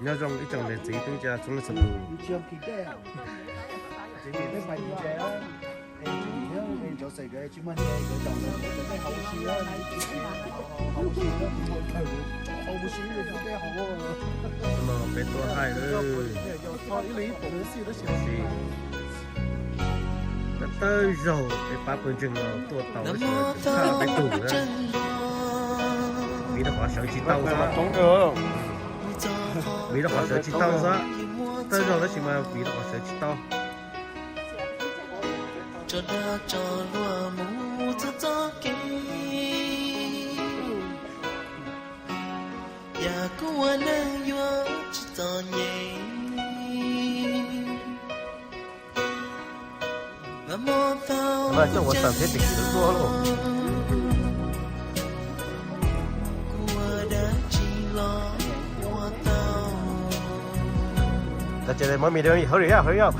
Nyob zoo ib tsoom niam txiv kwv tij txhua leej txhua tus. No peb tuaj hais lawm. Tawg zaug peb pab pawg ntseeg no tuaj tau tab sis tshaj peb tug na. Vim rau qhov sawv tsis tau xwb. Vim rau qhov sawv tsis tau xwb. Tawg zaug tab sis mas vim rau qhov sawv tsis tau. Tso dag tso luag mus txog txoj kev, yam kuv ua neej yuav tsis txom nyem. Coj ua tawm thiab tim khwv tuaj lauj. Hurry up, hurry up.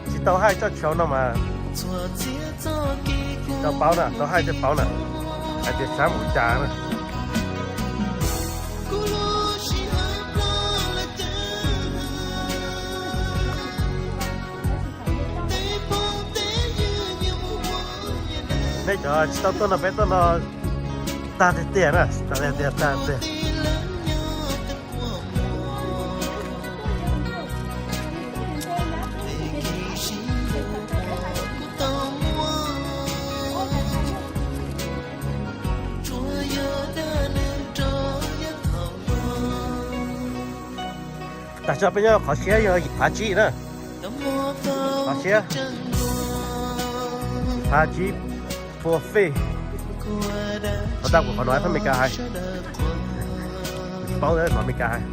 Tsis tau hais txoj chaw no mas. Tsis tau paub na, tau hais thiaj paub na. Hais tias sab mus cas na. Nej cov tsis tau tuaj no peb tuaj no tag tiag tiag na, tag tiag tiag, tag tiag. Tag tso peb nyob qhov siab yog yim phav tsib na. Qhov siab yim phav tsib pua fij. Qhov tau kuv qhov no fab Meskas hais. Kuv tsis paub qhov Meskas hais.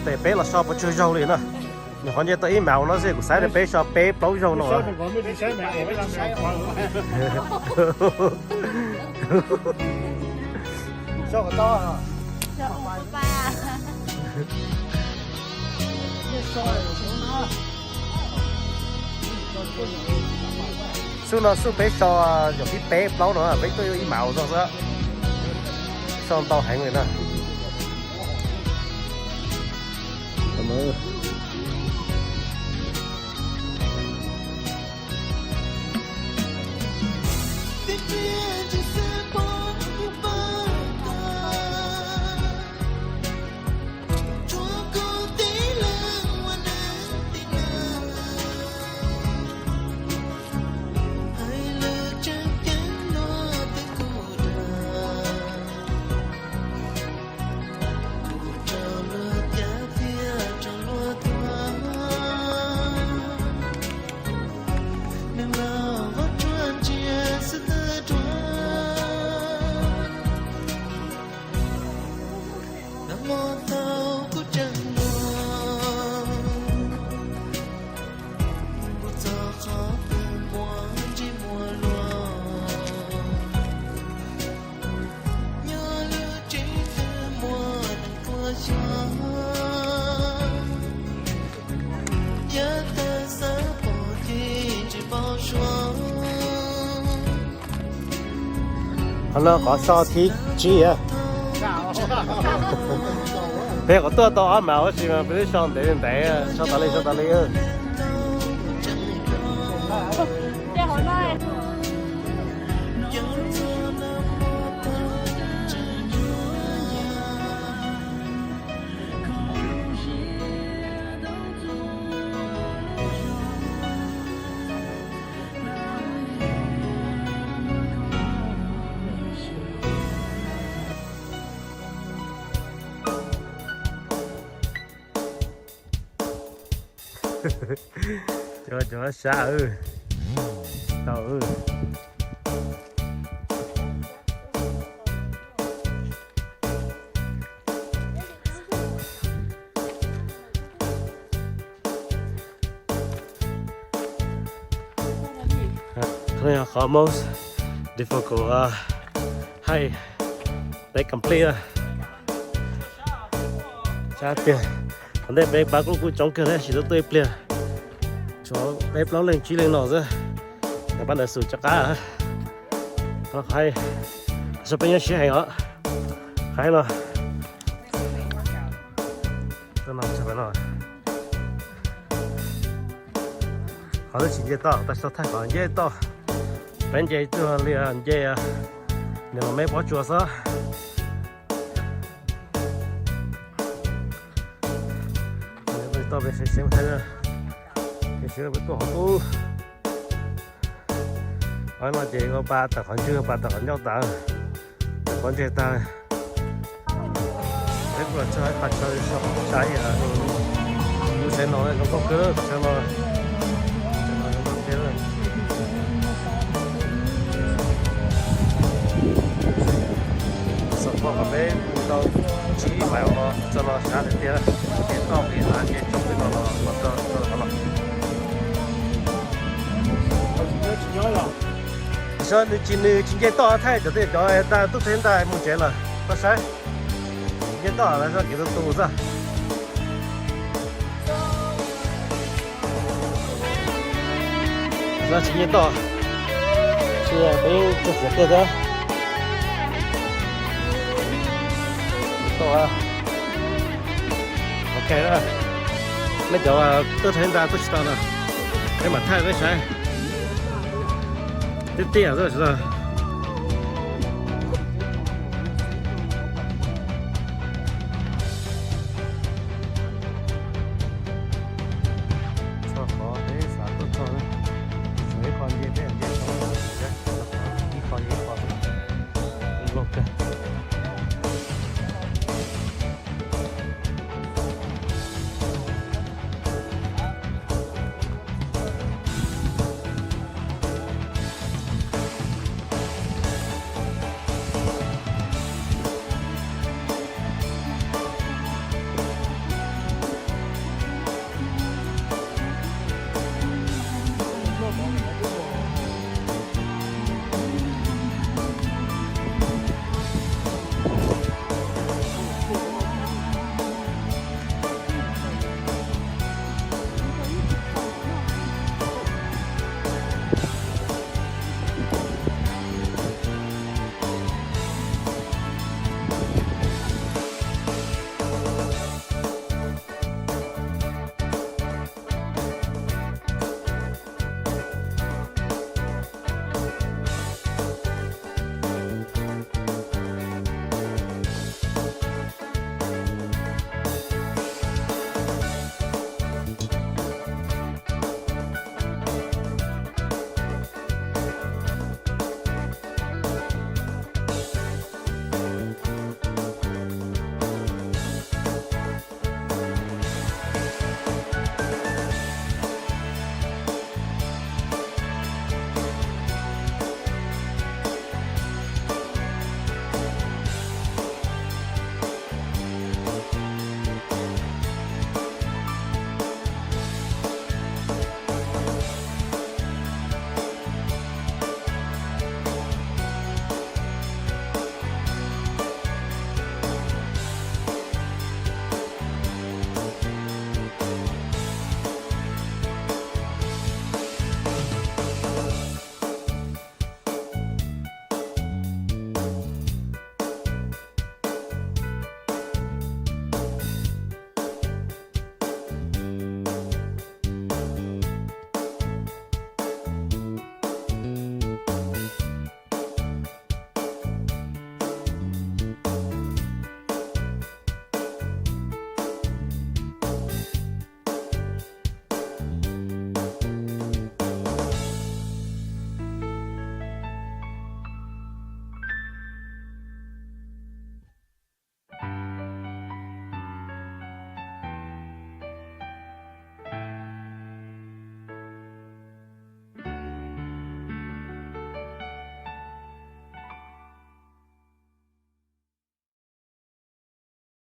Tes peb los so puas tsawg zaug li na. Nyuam qhuav nce tau ib mauv no xwb kuv xav tias peb so peb plaub zaug no. Xub no xub peb so yog thib peb plaub no peb tuaj ib mauv zog xwb. So ntau heev li na. Qhov no qhov so thib tsib. Peb qhov tuaj tau ob mauv tab sis mas peb twb so ntev ntev, so tas li, so tas li. Cov, cov sab, tau. Qhov most difficult hike peb complete. Sab tiag, qhov ntej peb pab kuj kuj coob kawg thiab, tsis tau tuaj ib pliag. Tshuav peb plaub leeg tsib leeg no xwb, pab ntawd xum cov qab. Qhov hais, peb nyob siab heev os. Hais no, qhov twb tsis nce toj, tab sis thaij qhov nce toj. Peb nce tsuag li nce niam los me pob tsuas xwb. Toj peb seev seev thaij, peb seev peb tuaj hauv qub. Qhov no ces ua pa tawm qhov ntswg, pa tawm qhov ncauj tag, tawm pob ntseg tag. Peb kuj los txog qhov chaw saib, lub tsev no zoo nkauj kawg, qhov chaw no. Xov poj qhov peb mus tau tsib mais os, txog no sab tiag tiag, ces toj pem no ces tsoom peb no los txog qhov no. Nws tsis, nws tsis nce toj thaij cov tej cov tub theeb ntag mus tsev lawm, koj saib. Nce toj lawv txoj kev tu tu xwb. Tsis nce toj, tsis peb tsuag xiav kawg thiab. Ok, nej cov tub theeb ntag tuaj tsis tau no, peb mam thaij peb saib. Tiaj tiaj xwb.